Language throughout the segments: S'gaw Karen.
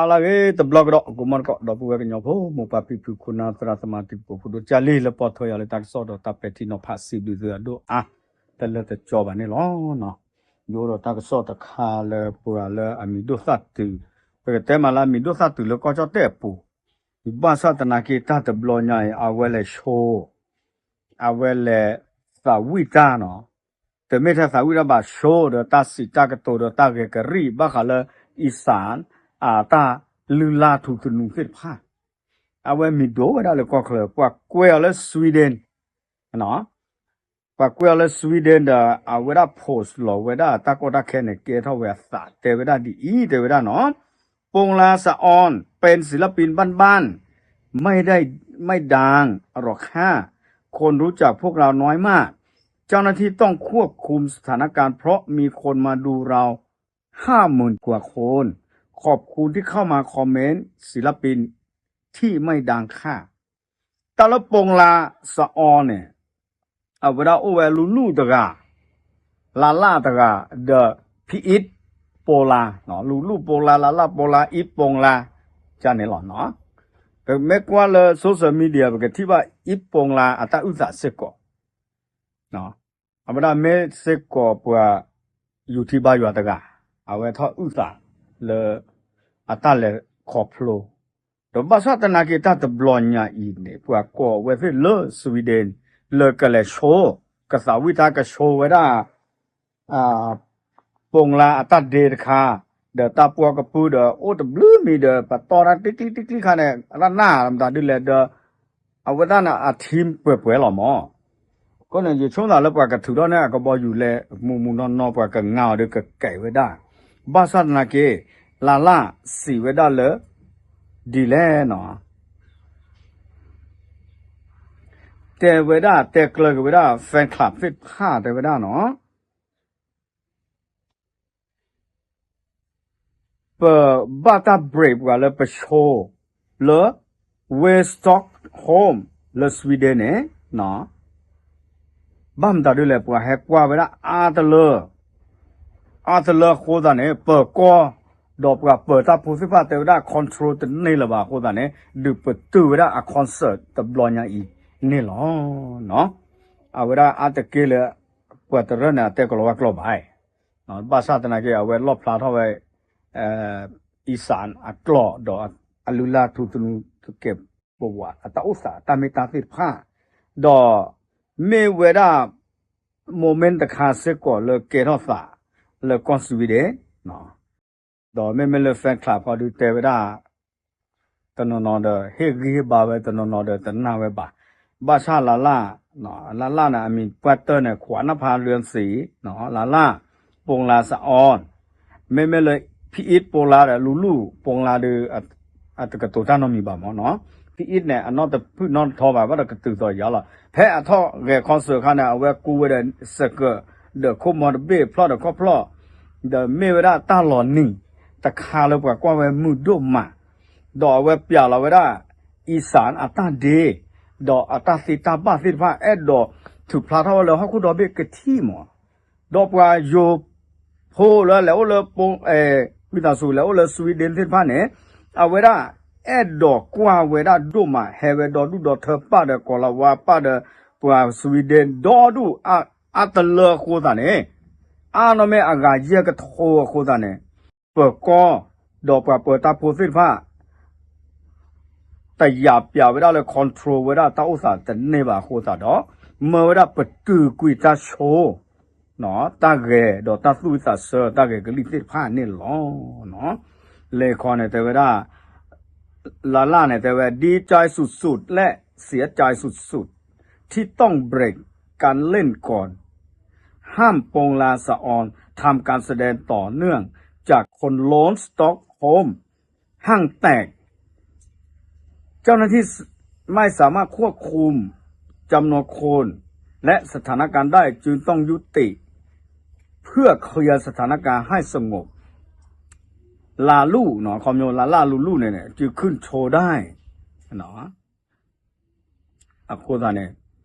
ဟါလၢအဂ့ၤ တဘျီကဒီး ကိးမီတကိး ဒီပုၢ်ဝဲၢ်ကညီဖိ မိၢ်ပၢ်ဖံဖု ခိၣ်နၢ်သရၣ်သမါ တံၤသကိးဖိ ဒိၣ်ကၢ်လံ လၢပီၢ်ထွဲယၤလၢတၢ်ကစီၣ်ဒီးတၢ်ပဲာ်ထံနီၤဖး စံးဘျုးသုအဒိၣ်အါ တလၢတကၠီဘၣ်န့ၣ်လီၤ. ယအိၣ်ဒီးတၢ်ကစီၣ်တခါလၢပှၤလၢအမံၤဒိၣ်သၣ်တုၤ, ပကတဲမးလၢအမံၤဒိၣ်သၣ်တုၤလၢကီၢ်ကၠီၣ်တဲၣ်အပူၤ, ဘၣ်ဆၣ်သနာ်က့ တၢ်တဘျီညါအံၤ အဝဲလဲၤဆိ အဝဲလဲၤသးဝံၣ်တၢ်နီၤ, တမ့ၢ်ထဲသးဝံၣ်တၢ်ဘၣ် ဆိဒီးတၢ်စံးတၢ်ကတိၤဒီးတၢ်ဂဲၤကရံၣ် ဘၣ်ဃးလၢ အံၣ်စၣ် အတၢ်လုၢ်လၢ်ထူသနူသ့ၣ်တဖၣ်, အဝဲမံၤဒိၣ်ဝဲဒၣ်လၢကီၢ်ချၢ ပှၤကွဲးအီၤလၢ Sweden ပှၤကွဲးအီၤလၢ Sweden ဒီး အဝဲဒၣ် post လီၤဝဲဒၣ်တၢ်ကီတၢ်ခဲန့ၣ် ကဲထီၣ်ဝဲအသး တဲဝဲဒၣ်ဒ်အံၤ တဲဝဲဒၣ်နီၤ, ปงลาสะออน เป็นศิลปินบ้านๆ ไม่ได้ ไม่ดังหรอกค่ะ คนรู้จักพวกเราน้อยมาก เจ้าหน้าที่ต้องควบคุมสถานการณ์เพราะมีคนมาดูเราห้าหมื่นกว่าคน ขอบคุณที่เข้ามาคอมเมนต์ ศิลปินที่ไม่ดังค่ะ တၢ်လၢ ပူင်လါစအီန့ၣ် အဝဲဒၣ်အိၣ်ဝဲလူလူတဂၤ, လါလၢ်တဂၤ, ဒီး ဖံအံးပူင်လါ, လူလူပူင်လါ, လါလၢ်ပူင်လါ, အံးပူင်လါ, ကန့ၣ်လီၤ. ပမ့ၢ်ကွၢ်လၢ social media ပကထံၣ်ဘၣ်အံးပူင်လါအတၢ်အုၣ်သးစ့ၢ်ကီး အဝဲဒၣ်မ့ၢ်စ့ၢ်ကီးပှၤ ယူၤထံဘါယွၤတဂၤ, အဝဲထီၣ်အုၣ်သးလၢ အတၢ်လဲၤခီဖျိ, ဒီးဘၣ်ဆၣ်သနာ်က့ တၢ်တဘျီညါအံၤန့ၣ် ပှၤကိးဝဲသ့ၣ်လၢ Sweden လၢကလဲၤဆိ, ကသးဝံၣ်တၢ်ကဆိဝဲဒၣ် ပူင်လါအတၢ်ဒ့တခါ, ဒီးတၢ်ပှီၢ်ကပုၢ်ဒီး အိၣ်တဘျုးမံၤဒီး ပတီၢ်တၢ်တကျံတကျံခါန့ၣ် ရၣ်နၢ်မတၤဒ်လဲၣ်ဒီး အဝဲဒၣ်န့ၣ် အ team ပှဲၤပှဲၤလီၤမး. အဃိန့ၣ် ယဆိကမိၣ်လၢပှၤကထုးထီၣ်န့ၢ်အကဘီယူၤလဲၣ် မုၢ်မုၢ်နီၢ်နီၢ် ပှၤကငါအီၤဒီးကကဲးဝဲဒၣ်, ဘၣ်ဆၣ်သနာ်က့ လါလၢ်စံးဝဲဒၣ်လၢ ဒ်လဲၣ်နီၤ, တဲဝဲဒၣ် တဲကျၢၤက့ၤဝဲဒၣ် fan club သ့ၣ်တဖၣ် တဲဝဲဒၣ်နီၤ ပဘၣ်တၢ် break ပှၤလၢပဆိ လၢ ဝ့ၢ် Stockholm လၢ Sweden န့ၣ်, ဘၣ်မတၤဒ်လဲၣ် ပှၤဟဲကွၢ်ဝဲဒၣ်အါတလၢ အါတလၢအဃိသတးန့ၣ် ပၢၤကီၢ် ဒီးပှၤပၢၤတၢ်ဖိသ့ၣ်တဖၣ်တဲဝဲဒၣ် control တန့ၢ်လၢၤဘၣ်အဃိသတးန့ၣ် ဒုးပတုာ်ဝဲဒၣ်အ concert တဘျီညါအံၤန့ၣ်လီၤ. အဝဲဒၣ်အါတက့ၢ်လၢ ပှၤတရၢၣ်န့ၣ် အတဲကလီၤဝါကျိာ်ဘၣ်, ဘၣ်ဆၣ်သနာ်က့ အဝဲလီၣ်ဖျါထီၣ်ဝဲ အံၣ်စၣ်အကျိာ်ဒီး အလုၢ်လၢ်ထူသနူသကဲးပဝးအတၢ်အိၣ်သးတၢ်မ့ၢ်တၢ်သ့ၣ်တဖၣ်, ဒီးမ့ၢ်ဝဲဒၣ် moment တခါစ့ၢ်ကီးလၢကဲထီၣ်သးလၢကီၢ် Sweden ဒီးမ့မ့ၢ်လၢ fan club ခီဒုးတဲဝဲဒၣ် တနီၤနီၤဒီး ဟ့ၣ်ဂံၢ်ဟ့ၣ်ဘါဝဲ တနီၤနီၤဒီးတနာ်ဝဲဘၣ်. ဘၣ်ဆၣ်လါလၢ်, လါလၢ်န့ၣ် အမံၤပှၢ်တၢၢ်န့ၣ် ခွါနၢ်ဖးလွံၢ်သံ, လါလၢ်, ပူင်လါစအီ, မ့မ့ၢ်လၢ ဖံအံးပူင်လါဒီး လူလူပူင်လါဒီး အတကတိၤတၢ်နီတမံၤဘၣ်မးနီၤ. ဖံအံးန့ၣ် အနီၢ်တဖုၣ်နီတထီဘၣ် ဘၣ်ဒီးကတုၤသိးယၤလီၤ. ဖဲအထီၣ်ဂဲၤ concert အခါန့ၣ် အဝဲကူဝဲဒီးစကၢး ဒီးခိၣ်မီတဘ့ၣ် ဖျီၣ်ဒီးခီၣ်ဖျီၣ်, ဒီးမ့ၢ်ဝဲဒၣ်တၢ်လီၤနံၤတခါလၢပှၤကွၢ်ဝဲမုာ်ဒိၣ်မး, ဒီးအဝဲပျးလီၤဝဲဒၣ် အံၣ်စၣ်အတၢ်ဒ့, ဒီးအတၢ်သ့တၢ်ဘၣ်သ့ၣ်တဖၣ် အဲၣ်ဒိးထုးဖျါထီၣ်ဝဲလၢဟီၣ်ခိၣ်ဒီဘ့ၣ်ကထံၣ်မး ဒီးပှၤယိၤဖိလၢလဲၤအိၣ်လၢ ဝံသးစူၤ လဲၤအိၣ်လၢ Sweden သ့ၣ်တဖၣ်န့ၣ် အဝဲဒၣ်အဲၣ်ဒိးကွၢ်ဝဲဒၣ်ဒိၣ်မး ဟဲဝဲဒီဒူၣ်ဒီထၢပၢ်ဒီး ကီၤလၤဝါပၢ်ဒီး ပှၤ Sweden ဒီဒူၣ် အါတလၢအဃိသတးန့ၣ် အါနီၢ်မ့ၢ်အဂၤယဲၢ်ကထိအဃိသတးန့ၣ် ပၢၤကီၢ် ဒီးပှၤပၢၤတၢ်ဖိသ့ၣ်တဖၣ် တယာ်ပျးဝဲဒၣ်လၢ control ဝဲဒၣ်တၢ်အိၣ်သးတန့ၢ်ဘၣ်အဃိသတးဒီး မၢဝဲဒၣ်ပတုာ်ကွံာ်တၢ်ဆိ တၢ်ဂဲၤဒီးတၢ်သူၣ်ဝံၣ်သးဆၢ တၢ်ဂဲၤကလံၣ်သ့ၣ်တဖၣ်န့ၣ်လီၤ. လဲၤခီန့ၣ်တဲဝဲဒၣ် လါလၢ်န့ၣ်တဲဝဲ ดีใจสุดๆ และเสียใจสุดๆ ที่ต้องเบรกการเล่นก่อน ห้ามปงลาสะออนทำการแสดงต่อเนื่องจากคนล้น Stockholm ห้างแตก เจ้าหน้าที่ไม่สามารถควบคุมจำนวนคนและสถานการณ์ได้จึงต้องยุติเพื่อเคลียร์สถานการณ์ให้สงบ ลาลู่เนาะ คอมโยลาล่าลูลู่เนี่ยเนี่ยจึงขึ้นโชว์ได้เนาะ အဃိသတးန့ၣ်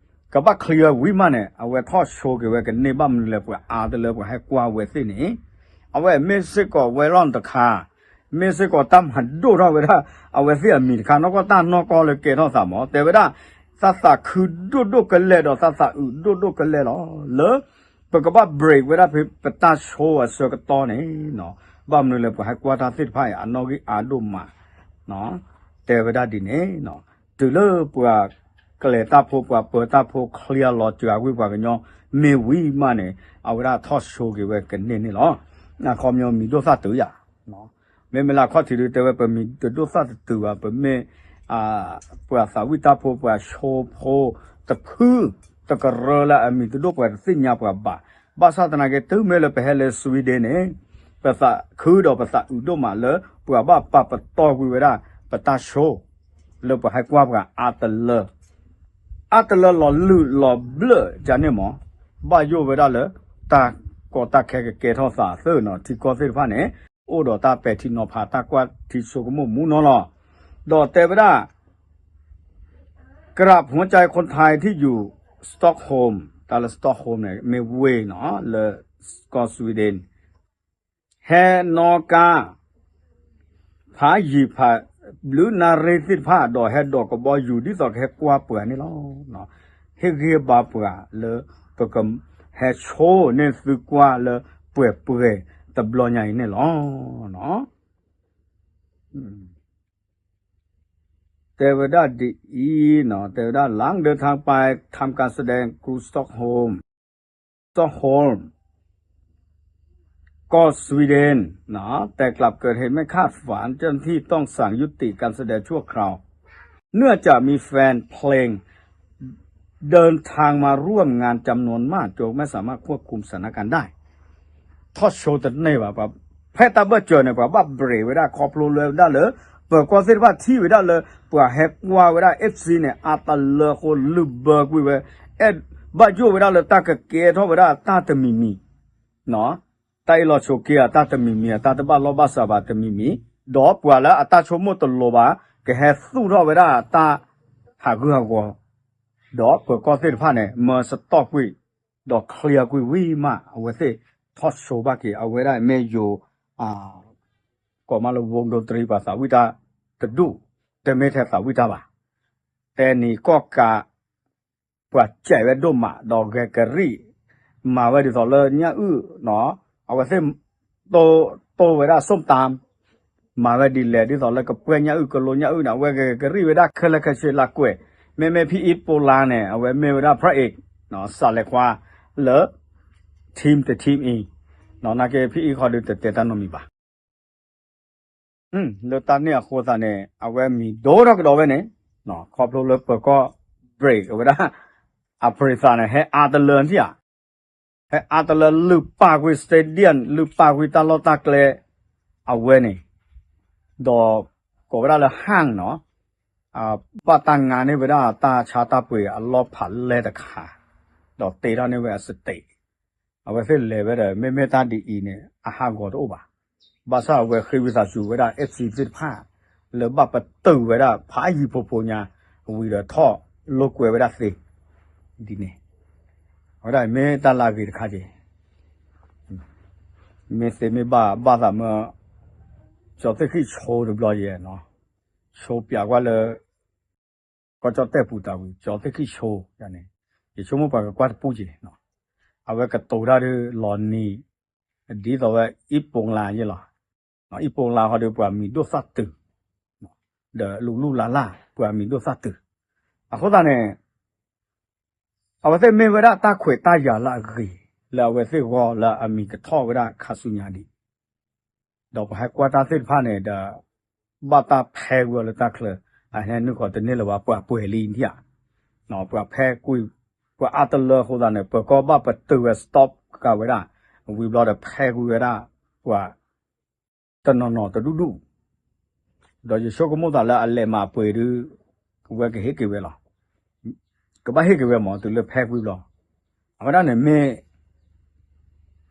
ကဘၣ် clear ဝံၤမးန့ၣ် အဝဲထီၣ်ဆိက့ၤဝဲကန့ၢ်ဘၣ်မနုၤလဲၣ် ပှၤအါတလၢပှၤဟဲကွၢ်ဝဲသ့ၣ်န့ၣ် အဝဲမ့ၢ်စ့ၢ်ကီးဝဲလီၢ်တခါ မ့ၢ်စ့ၢ်ကီးတၢ်မၤဒိၣ်ထီၣ်ဝဲဒၣ် အဝဲသ့ၣ်အမံၤတခါ နီၢ်ကီၢ်တၢ်နီၢ်ကီၢ်လၢကဲထီၣ်သးမး တဲဝဲဒၣ် သးသးခုဒိၣ်ဒိၣ်ကလဲာ်ဒီး သးသးအုးဒိၣ်ဒိၣ်ကလဲာ်လီၤ. လၢပကဘၣ် break ဝဲဒၣ်ဖဲပတၢ်ဆိအဆၢကတီၢ်န့ၣ် ဘၣ်မနုၤလဲၣ် ပှၤဟဲကွၢ်တၢ်သ့ၣ်တဖၣ်အံၤ အနီၣ်ဂံၢ်အါဒိၣ်မး တဲဝဲဒၣ်ဒ်န့ၣ် တုၤလၢပှၤကျဲၤတၢ်ဖိ ပှၤပၢတၢ်ဖိ clear လီၤစှၤကွံာ်ပှၤကညီ မ့ၢ်ဝံၤမးန့ၣ် အဝဲဒၣ်ထီၣ်ဆိက့ၤဝဲကန့ၢ်န့ၣ်လီၤ. အခီပညီမံၤဒိၣ်သၣ်တုၤယၤ မ့မ့ၢ်လၢအခီၣ်ထံးဒုးတဲဝဲ ပမံၤတဒိၣ်သၣ်တတုၤဘၣ် ပမ့ၢ် ပှၤသးဝံၣ်တၢ်ဖိ ပှၤဆိဖိတဖု တကရၢလၢအမံၤတဒိၣ်ပှၤတသ့ၣ်ညါပှၤဘၣ်. ဘၣ်ဆၣ်သနာ်က့ တုၤမ့ၢ်လၢပဟဲလၢ Sweden န့ၣ် ပသးခုဒီးပသးအုးဒိၣ်မးလၢ ပှၤဘၣ်ပာ်ပတီၢ်ကွံာ်ဝဲဒၣ် ပတၢ်ဆိ လၢပှၤဟဲကွၢ်ပှၤအါတလၢ အါတလၢလီၤလုၢ်လီၤဘျၢၣ်ကန့ၣ်မး ဘၣ်ယိၣ်ဝဲဒၣ်လၢ တၢ်ကီတၢ်ခဲကကဲထီၣ်သးသ့ၣ်နီၤ ထံကီၢ်သ့ၣ်တဖၣ်န့ၣ် အိၣ်ဒီးတၢ်ပဲာ်ထံနီၤဖး တၢ်ကွၢ်ထံဆိကမိၣ်မူနီၤလီၤ. ဒီးတဲဝဲဒၣ် กราบหัวใจคนไทยที่อยู่ Stockholm တၢ်လၢ Stockholm န့ၣ် မ့ၢ်ဝ့ၢ်နီၤ လၢကီၢ် Sweden ဟဲနီၣ်ကါ ဖးယံာ်ဖးဘျုးနၣ်ရံၣ်သ့ၣ်တဖၣ် ဒီးဟဲဒိးကဘီယူၤ ဒ်သိးကဟဲကွၢ်ပှၤန့ၣ်လီၤ. ဟ့ၣ်ဂံၢ်ဘါပှၤလၢ ပကဟဲဆိန့ၢ်သုကွၢ်လၢပှဲၤပှဲၤတဘျီညါအံၤန့ၣ်လီၤ. တဲဝဲဒၣ်ဒ်အံၤနီၤ တဲဝဲဒၣ် หลังเดินทางไปทำการแสดงกรุง Stockholm Stockholm ကီၢ် Sweden นะ แต่กลับเกิดเหตุไม่คาดฝัน เจ้าหน้าที่ต้องสั่งยุติการแสดงชั่วคราว เนื่องจากมีแฟนเพลงเดินทางมาร่วมงานจำนวนมากจนไม่สามารถควบคุมสถานการณ์ได้ ထီၣ်ဆိတန့ၢ်ဘၣ် ပှၤဖဲတၢ်ဘၢၣ်စၢၤန့ၣ် ပှၤဘၣ် break ဝဲဒၣ် ခီဖျိလၢဝဲဒၣ်လၢ ပၢၤကီၢ်သ့ၣ်တဖၣ်ထံၣ်ဝဲဒၣ်လၢ ပှၤဟဲကွၢ်ဝဲဒၣ် F C န့ၣ် အါတလၢဃိလုၢ်ဘၢကွံာ်ဝဲ အဲၣ်ဘၣ်ယိၣ်ဝဲဒၣ်လၢ တၢ်ကကဲထီၣ်ဝဲဒၣ်တၢ်တမံၤမံၤ တၢ်အ့ၣ်လိာ်ဆိးက့အတၢ်တမံၤမံၤ အတၢ်တဘၣ်လိာ်ဘၣ်စးဘၣ်တမံၤမံၤ ဒီးပှၤလၢအတၢ်ဆိကမိၣ်တလိၤဘၣ် ကဟဲသူၣ်ထီၣ်ဝဲဒၣ်တၢ်ဟးဂူာ်ဟးဂီၤ ဒီးပၢၤကီၢ်သ့ၣ်တဖၣ်န့ၣ် မၢစတီၣ်ကွံာ် ဒီး clear ကွံာ်ဝံၤမး အဝဲသ့ၣ်ထီၣ်ဆိဘၣ်က့ၤ အဝဲဒၣ်မ့ၢ်ယိၤ ကိးမးလၢ ဝူဒိတရံး ပှၤသးဝံၣ်တၢ်တဒူၣ် တမ့ၢ်ထဲသးဝံၣ်တၢ်ဘၣ် တဲနံၤကီၢ်ကး ပှၤစဲးဝဲဒိၣ်မး ဒီးဂဲၤကရံၣ် မၤဝဲဒ်သိးလၢညၣ်အုၣ် အဝဲသ့ၣ် တိၢ်ဝဲဒၣ် ส้มตำ မၤဝဲဒ်လဲၣ် ဒ်သိးလၢကပှဲၤညၣ်အုၣ်ကလိညၣ်အုၣ်န့ၣ် အဝဲဂဲၤကရံၣ်ဝဲဒၣ်ခဲလၢာ်ခဲဆ့လၢကွဲး မ့မ့ၢ်ဖံအံၤပိလါန့ၣ် အဝဲမ့ၢ်ဝဲဒၣ် พระเอก စးလဲၤခွါ လၢ team တ team အံၤ နာ်က့ဖံအံၤဃီဒုးတတဲတၢ်နီတမံၤဘၣ် လၢတၢ်န့ၣ်အဃိသတးန့ၣ် အဝဲမံၤဒိၣ်ထီၣ်ကဒီးဝဲန့ၣ် ခီဖျိလၢပၢၤကီၢ် break ဝဲဒၣ် အပြံသးန့ၣ် ဟဲအါတလၢထံၣ်ဧါ ဟဲအါတလၢလုၢ်ပာ်ကွံာ် stadium လုၢ်ပာ်ကွံာ်တၢ်လီၢ်တၢ်ကျဲ အဝဲန့ၣ် ဒီးကိးဝဲဒၣ်လၢ ห้าง နီၤ ဘၣ်တၢ်ငါန့ၢ်ဝဲဒၣ်တၢ်ဆါတၢ်ပှ့ၤအလီၢ်ဖးလဲၢ်တခါ ဒီးတ့ထီၣ်န့ၢ်ဝဲအ stage အဝဲသ့ၣ်လဲၤဝဲဒီး မ့မ့ၢ်တၢ်ဒ်အံၤန့ၣ် အဟးဂီၤတအိၣ်ဘၣ်. ဘၣ်ဆၣ်အဝဲဃ့ဝံသးစူၤဝဲဒၣ် FC သ့ၣ်တဖၣ် လၢဘၣ်ပတုာ်ဝဲဒၣ်ဖးယံၤဖိဖိညါ ဝံၤဒီးထီၣ်လိာ်ကွဲဝဲဒၣ်သ့ ဒ်န့ၣ် အဝဲဒၣ်မ့ၢ်တၢ်လၢအဂ့ၤတခါက့ၤ မ့ၢ်သ့မ့ၢ်ဘၣ် ဘၣ်သးမၢ ကၠီၤသ့ၣ်ဃံၣ်ဆိတဘျီယဲၢ်နီၤ ဆိပၠးကွၢ်လၢ ကီၢ်ကၠီၣ်တဲၣ်ပူၤတၢ်ဝံၤ ကၠီၤသ့ၣ်ဃံၣ်ဆိန့ၣ် ယဆိကမိၣ်ပှၤကကွၢ်တပူၤက့ၤ အဝဲကတိၤတၢ်ဒ်လီၤနံၤ ဒ်သိးဝဲ အံၣ်ပိလါယဲၢ်လီၤ. အံၣ်ပိလါဃီဒီးပှၤမံၤဒိၣ်သၣ်တုၤ ဒီးလူလူလၢ်လၢ် ပှၤမံၤဒိၣ်သၣ်တုၤ အဃိသတးန့ၣ် အဝဲသ့ၣ်မ့ၢ်ဝဲဒၣ်တၢ်ခွဲးတၢ်ယာ်လၢအဂ့ၤ လၢအဝဲသ့ၣ်ဂီၢ်လၢအမံၤကထီၣ်ဝဲဒၣ်ခါဆူညါဒံး ဒီးပှၤဟဲကွၢ်တၢ်သ့ၣ်တဖၣ်န့ၣ်ဒီး ဘၣ်တၢ်ဖဲကွံာ်အီၤလၢတၢ်ချၢ အဟဲနုာ်ဃီၤတန့ၢ်လၢၤဘၣ် ပှၤပှဲၤလံဒံးဧါ ပှၤဖဲကွံာ် ပှၤအါတလၢအဃိသတးန့ၣ် ပၢၤကီၢ်ဘၣ်ပတုာ်ဝဲ stop ကးဝဲဒၣ် ဝံၤဘျီဒီးဖဲကွံာ်ဝဲဒၣ် ပှၤ တနီၤနီၤတဒူၣ်ဒူၣ် ဒီးယဆိကမိၣ်သးလၢအလဲၤမၤပှဲၤဒုး ဝဲကဟ့ၣ်က့ၤဝဲလီၤ. ကဘၣ်ဟ့ၣ်က့ၤဝဲမး တုၤလၢဖဲကွံာ်ဘျီ အဝဲဒၣ်န့ၣ်မ့ၢ်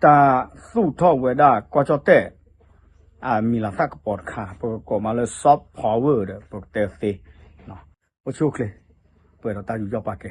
တၢ်သူၣ်ထီၣ်ဝဲဒၣ်ကီၢ်ကၠီၣ်တဲၣ် အမံၤလၤသၣ်ကပီၤတခါ ပကကိးမးလၢ soft power ဒီး ပကတဲသ့ အိၣ်ဆူၣ်အိၣ်ချ့ ပှဲၤဒီးတၢ်ယူးယီၣ်ပာ်ကဲ